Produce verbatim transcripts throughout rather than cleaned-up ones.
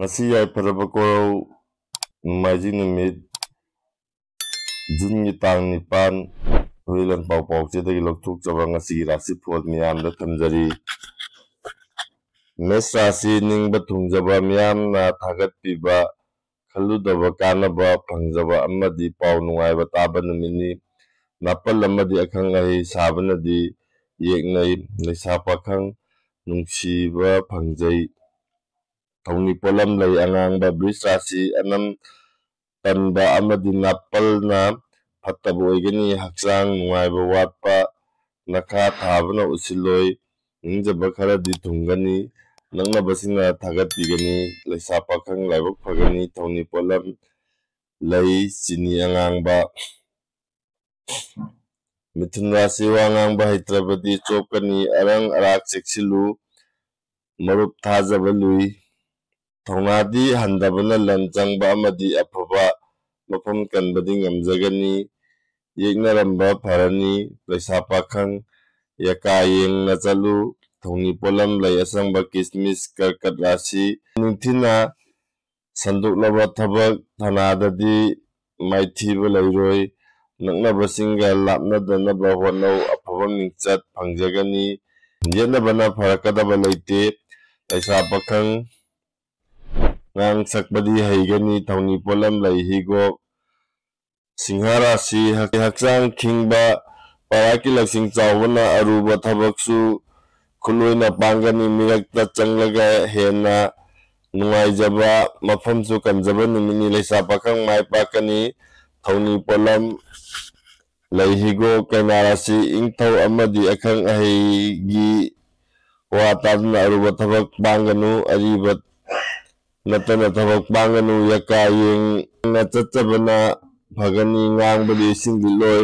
ꯉꯁꯤ ꯌꯥꯏꯐꯔꯕ ꯀꯣꯔꯧ ꯅꯣꯡꯃꯥꯏꯖꯤꯡ ꯅꯨꯃꯤꯠ, ꯖꯨꯟꯒꯤ ꯇꯥꯡ ꯅꯤꯄꯥꯟ, ꯍꯨꯏꯂꯟ ꯄꯥꯎ ꯄꯥꯎꯆꯦꯗꯒꯤ ꯂꯧꯊꯣꯛꯆꯕ ꯉꯁꯤꯒꯤ ꯔꯥꯁꯤꯐꯣꯜ ꯃꯤꯌꯥꯝꯗ ꯊꯝꯖꯔꯤ꯫ ꯃꯦꯁ ꯔꯥꯁꯤ ꯅꯤꯡꯕ ꯊꯨꯡꯖꯕ, ꯃꯤꯌꯥꯝꯅ ꯊꯥꯒꯠꯄꯤꯕ, ꯈꯜꯂꯨꯗꯕ ꯀꯥꯟꯅꯕ ꯐꯪꯖꯕ ꯑꯃꯗꯤ ꯄꯥꯎ ꯅꯨꯡꯉꯥꯏꯕ ꯇꯥꯕ ꯅꯨꯃꯤꯠꯅꯤ꯫ ꯅꯥꯄꯜ ꯑꯃꯗꯤ ꯑꯈꯪ ꯑꯍꯩ ꯁꯥꯕꯅꯗꯤ ꯌꯦꯛꯅꯩ꯫ ꯂꯩꯁꯥ ꯄꯥꯈꯪ ꯅꯨꯡꯁꯤꯕ ꯐꯪꯖꯩ꯫ ꯊꯧꯅꯤ ꯄꯣꯠꯂꯝ ꯂꯩ ꯑꯉꯥꯡꯕ, ꯕ꯭ꯔꯤꯖ ꯔꯥꯁꯤ ꯑꯅꯝ ꯇꯟꯕ ꯑꯃꯗꯤ ꯅꯥꯄꯜꯅ ꯐꯠꯇꯕ ꯑꯣꯏꯒꯅꯤ꯫ ꯍꯛꯆꯥꯡ ꯅꯨꯡꯉꯥꯏꯕ ꯋꯥꯠꯄ, ꯅꯈꯥ ꯊꯥꯕꯅ ꯎꯠꯁꯤꯜꯂꯣꯏ꯫ ꯅꯤꯡꯖꯕ ꯈꯔꯗꯤ ꯊꯨꯡꯒꯅꯤ꯫ ꯅꯛꯅꯕꯁꯤꯡꯅ ꯊꯥꯒꯠꯄꯤꯒꯅꯤ꯫ ꯂꯩꯁꯥ ꯄꯥꯈꯪ ꯂꯥꯏꯕꯛ ꯐꯒꯅꯤ꯫ ꯊꯧꯅꯤ ꯄꯣꯠꯂꯝ ꯂꯩ ꯆꯤꯅꯤ ꯑꯉꯥꯡꯕ꯫ ꯃꯤꯊꯨꯟ ꯔꯥꯁꯤ ꯋꯥ ꯉꯥꯡꯕ ꯍꯩꯇ꯭ꯔꯕꯗꯤ ꯆꯣꯞꯀꯅꯤ꯫ ꯑꯔꯪ ꯑꯔꯥꯛ ꯆꯦꯛꯁꯤꯜꯂꯨ꯫ ꯃꯔꯨꯞ ꯊꯥꯖꯕ ꯂꯨꯏ꯫ ꯊꯧꯅꯥꯗꯤ ꯍꯟꯗꯕꯅ ꯂꯟ ꯆꯪꯕ ꯑꯃꯗꯤ ꯑꯐꯕ ꯃꯐꯝ ꯀꯟꯕꯗꯤ ꯉꯝꯖꯒꯅꯤ꯫ ꯌꯦꯛꯅꯔꯝꯕ ꯐꯔꯅꯤ꯫ ꯂꯩꯁꯥ ꯄꯥꯈꯪ ꯌꯥꯀꯥ ꯌꯦꯡꯅ ꯆꯠꯂꯨ꯫ ꯊꯧꯅꯤ ꯄꯣꯠꯂꯝ ꯂꯩ ꯑꯁꯪꯕ, ꯀꯤꯁꯃꯤꯁ꯫ ꯀꯔꯀꯠ ꯔꯥꯁꯤ ꯅꯤꯡꯊꯤꯅ ꯁꯟꯗꯣꯛꯂꯕ ꯊꯕꯛ ꯊꯅꯥꯗꯗꯤ ꯃꯥꯏꯊꯤꯕ ꯂꯩꯔꯣꯏ꯫ ꯅꯛꯅꯕꯁꯤꯡꯒ ꯂꯥꯞꯅꯗꯅꯕ ꯍꯣꯠꯅꯧ꯫ ꯑꯐꯕ ꯃꯤꯡꯆꯠ ꯐꯪꯖꯒꯅꯤ꯫ ꯌꯦꯠꯅꯕꯅ ꯐꯔꯛꯀꯗꯕ ꯂꯩꯇꯦ꯫ ꯂꯩꯁꯥ ꯄꯥꯈꯪ ꯉꯥꯡ ꯁꯛꯄꯗꯤ ꯍꯩꯒꯅꯤ꯫ ꯊꯧꯅꯤ ꯄꯣꯠꯂꯝ ꯂꯩ ꯍꯤꯒꯣꯛ꯫ ꯁꯤꯡꯍ ꯔꯥꯁꯤ ꯍꯛ-, ꯍꯛꯆꯥꯡ ꯈꯤꯡꯕ, ꯄꯥꯔꯥꯛꯀꯤ ꯂꯧꯁꯤꯡ ꯆꯥꯎꯕꯅ ꯑꯔꯨꯕ ꯊꯕꯛꯁꯨ ꯈꯨꯠꯂꯣꯏꯅ ꯄꯥꯡꯒꯅꯤ꯫ ꯃꯤꯔꯛꯇ ꯆꯪꯂꯒ ꯍꯦꯟꯅ ꯅꯨꯡꯉꯥꯏꯖꯕ ꯃꯐꯝꯁꯨ ꯀꯟꯖꯕ ꯅꯨꯃꯤꯠꯅꯤ꯫ ꯂꯩꯁꯥ ꯄꯥꯈꯪ ꯃꯥꯏ ꯄꯥꯛꯀꯅꯤ꯫ ꯊꯧꯅꯤ ꯄꯣꯠꯂꯝ ꯂꯩ ꯍꯤꯒꯣꯛ꯫ ꯀꯩꯅꯥ ꯔꯥꯁꯤ ꯏꯪꯊꯧ ꯑꯃꯗꯤ ꯑꯈꯪ ꯑꯍꯩꯒꯤ ꯋꯥ ꯇꯥꯗꯨꯅ ꯑꯔꯨꯕ ꯊꯕꯛ ꯄꯥꯡꯒꯅꯨ꯫ ꯑꯔꯤꯕ ꯅꯠꯇꯅ ꯊꯕꯛ ꯄꯥꯡꯒꯅꯨ꯫ ꯌꯥꯀꯥ ꯌꯦꯡꯅ ꯆꯠꯆꯕꯅ ꯐꯒꯅꯤ꯫ ꯉꯥꯡꯕꯗꯤ ꯏꯁꯤꯡ ꯂꯤꯠꯂꯣꯏ꯫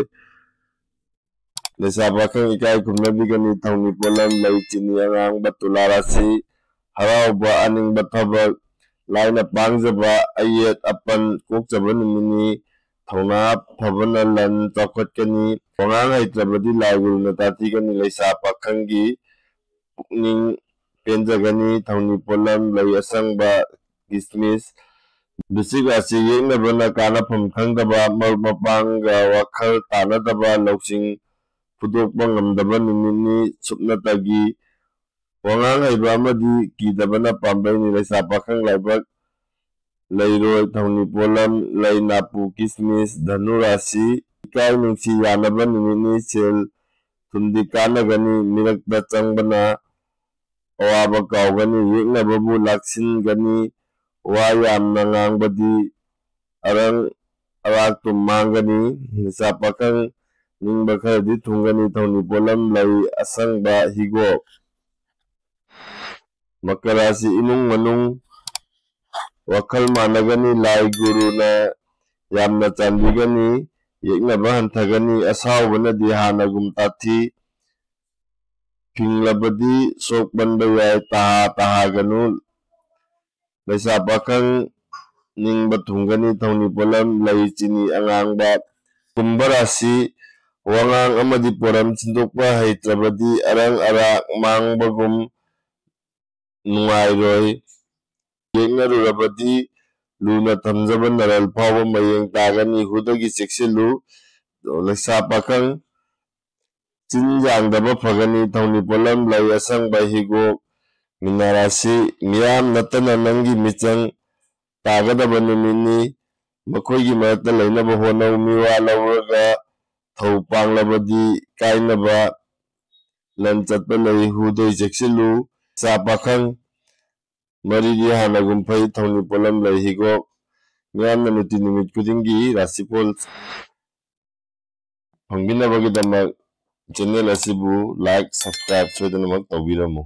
ꯂꯩꯁꯥ ꯄꯥꯈꯪ ꯏꯀꯥꯏ ꯈꯨꯝꯅꯕꯤꯒꯅꯤ꯫ ꯊꯧꯅꯤ ꯄꯣꯠꯂꯝ ꯂꯩ ꯆꯤꯅꯤ ꯑꯉꯥꯡꯕ꯫ ꯇꯨꯂꯥ ꯔꯥꯁꯤ ꯍꯔꯥꯎꯕ, ꯑꯅꯤꯡꯕ ꯊꯕꯛ, ꯂꯥꯏꯅ ꯄꯥꯡꯖꯕ, ꯑꯌꯦꯠ ꯑꯄꯟ ꯀꯣꯛꯆꯕ ꯅꯨꯃꯤꯠꯅꯤ꯫ ꯊꯧꯅꯥ ꯐꯕꯅ ꯂꯟ ꯆꯥꯎꯈꯠꯀꯅꯤ꯫ ꯋꯥꯉꯥꯡ ꯍꯩꯇ꯭ꯔꯕꯗꯤ ꯂꯥꯏ ꯒꯨꯔꯨꯅ ꯇꯥꯊꯤꯒꯅꯤ꯫ ꯂꯩꯁꯥ ꯄꯥꯈꯪꯒꯤ ꯄꯨꯛꯅꯤꯡ ꯄꯦꯟꯖꯒꯅꯤ꯫ ꯊꯧꯅꯤ ꯄꯣꯠꯂꯝ ꯂꯩ ꯑꯁꯪꯕ, ꯀꯤꯁꯃꯤꯁ꯫ ꯕꯤꯁꯤꯛ ꯔꯥꯁꯤ ꯌꯦꯛꯅꯕꯅ ꯀꯥꯟꯅꯐꯝ ꯈꯪꯗꯕ, ꯃꯔꯨꯞ ꯃꯄꯥꯡꯒ ꯋꯥꯈꯜ ꯇꯥꯅꯗꯕ, ꯂꯧꯁꯤꯡ ꯐꯨꯗꯣꯛꯄ ꯉꯝꯗꯕ ꯅꯨꯃꯤꯠꯅꯤ꯫ ꯁꯨꯞꯅꯇꯒꯤ ꯋꯥꯉꯥꯡ ꯍꯩꯕ ꯑꯃꯗꯤ ꯀꯤꯗꯕꯅ ꯄꯥꯝꯕꯩꯅꯤ꯫ ꯂꯩꯁꯥ ꯄꯥꯈꯪ ꯂꯥꯏꯕꯛ ꯂꯩꯔꯣꯏ꯫ ꯊꯧꯅꯤ ꯄꯣꯠꯂꯝ: ꯂꯩ, ꯅꯥꯄꯨ, ꯀꯤꯁꯃꯤꯁ꯫ ꯙꯅꯨ ꯔꯥꯁꯤ: ꯏꯀꯥꯏ ꯅꯨꯡꯁꯤ ꯌꯥꯅꯕ ꯅꯨꯃꯤꯠꯅꯤ꯫ ꯁꯦꯜ ꯊꯨꯝꯗꯤ ꯀꯥꯟꯅꯒꯅꯤ꯫ ꯃꯤꯔꯛꯇ ꯆꯪꯕꯅ ꯑꯋꯥꯕ ꯀꯥꯎꯒꯅꯤ꯫ ꯌꯦꯛꯅꯕꯕꯨ ꯂꯥꯛꯁꯤꯟꯒꯅꯤ꯫ ꯋꯥ ꯌꯥꯝꯅ ꯉꯥꯡꯕꯗꯤ ꯑꯔꯪ ꯑꯔꯥꯛꯇꯨ ꯃꯥꯡꯒꯅꯤ꯫ ꯂꯩꯁꯥ ꯄꯥꯈꯪ ꯅꯤꯡꯕ ꯈꯔꯗꯤ ꯊꯨꯡꯒꯅꯤ꯫ ꯊꯧꯅꯤ ꯄꯣꯠꯂꯝ: ꯂꯩ, ꯑꯁꯪꯕ, ꯍꯤꯒꯣꯛ꯫ ꯃꯀꯔ ꯔꯥꯁꯤ: ꯏꯃꯨꯡ ꯃꯅꯨꯡ ꯋꯥꯈꯜ ꯃꯥꯟꯅꯒꯅꯤ꯫ ꯂꯥꯏ ꯒꯨꯔꯨꯅ ꯌꯥꯝꯅ ꯆꯥꯟꯕꯤꯒꯅꯤ꯫ ꯌꯦꯛꯅꯕ ꯍꯟꯊꯒꯅꯤ꯫ ꯑꯁꯥꯎꯕꯅꯗꯤ ꯍꯥꯟꯅꯒꯨꯝ ꯇꯥꯊꯤ꯫ ꯐꯤꯡꯂꯕꯗꯤ ꯁꯣꯛ ꯄꯟꯕ ꯌꯥꯏ꯫ ꯇꯍꯥ ꯇꯍꯥꯒꯅꯨ꯫ ꯂꯩꯁꯥ ꯄꯥꯈꯪ ꯅꯤꯡꯕ ꯊꯨꯡꯒꯅꯤ꯫ ꯊꯧꯅꯤ ꯄꯣꯠꯂꯝ: ꯂꯩ, ꯆꯤꯅꯤ ꯑꯉꯥꯡꯕ꯫ ꯀꯨꯝꯚ ꯔꯥꯁꯤ: ꯋꯥꯉꯥꯡ ꯑꯃꯗꯤ ꯄꯣꯔꯝ ꯁꯤꯟꯗꯣꯛꯄ ꯍꯩꯇ꯭ꯔꯕꯗꯤ ꯑꯔꯪ ꯑꯔꯥꯛ ꯃꯥꯡꯕꯒꯨꯝ ꯅꯨꯡꯉꯥꯏꯔꯣꯏ꯫ ꯌꯦꯛꯅꯔꯨꯔꯕꯗꯤ ꯂꯨꯅ ꯊꯝꯖꯕ ꯅꯔꯜ ꯐꯥꯎꯕ ꯃꯌꯦꯡ ꯇꯥꯒꯅꯤ꯫ ꯍꯨꯗꯒꯤ ꯆꯦꯛꯁꯤꯜꯂꯨ꯫ ꯂꯩꯁꯥ ꯄꯥꯈꯪ ꯆꯤꯟ ꯌꯥꯡꯗꯕ ꯐꯒꯅꯤ꯫ ꯊꯧꯅꯤ ꯄꯣꯠꯂꯝ: ꯂꯩ, ꯑꯁꯪꯕ, ꯍꯤꯒꯣꯛ꯫ ꯃꯤꯅꯥ ꯔꯥꯁꯤ: ꯃꯤꯌꯥꯝ ꯅꯠꯇꯅ ꯅꯪꯒꯤ ꯃꯤꯆꯪ ꯇꯥꯒꯗꯕ ꯅꯨꯃꯤꯠꯅꯤ꯫ ꯃꯈꯣꯏꯒꯤ ꯃꯔꯛꯇ ꯂꯩꯅꯕ ꯍꯣꯠꯅꯧ꯫ ꯃꯤꯋꯥ ꯂꯧꯔꯒ ꯊꯧ ꯄꯥꯡꯂꯕꯗꯤ ꯀꯥꯏꯅꯕ ꯂꯟ ꯆꯠꯄ ꯂꯩ꯫ ꯍꯨꯗꯩ ꯆꯦꯛꯁꯤꯜꯂꯨ꯫ ꯆꯥ ꯄꯥꯈꯪ ꯃꯔꯤꯗꯤ ꯍꯥꯟꯅꯒꯨꯝ ꯐꯩ꯫ ꯊꯧꯅꯤ ꯄꯣꯠꯂꯝ: ꯂꯩ, ꯍꯤꯒꯣꯛ꯫ ꯃꯤꯌꯥꯝꯅ ꯅꯨꯡꯇꯤ ꯅꯨꯃꯤꯠ ꯈꯨꯗꯤꯡꯒꯤ ꯔꯥꯁꯤꯐꯣꯜ ꯐꯪꯕꯤꯅꯕꯒꯤꯗꯃꯛ ꯆꯦꯅꯦꯜ ꯑꯁꯤꯕꯨ ꯂꯥꯏꯛ, ꯁꯕꯁꯀ꯭ꯔꯥꯏꯕ ꯁꯣꯏꯗꯅꯃꯛ ꯇꯧꯕꯤꯔꯝꯃꯨ꯫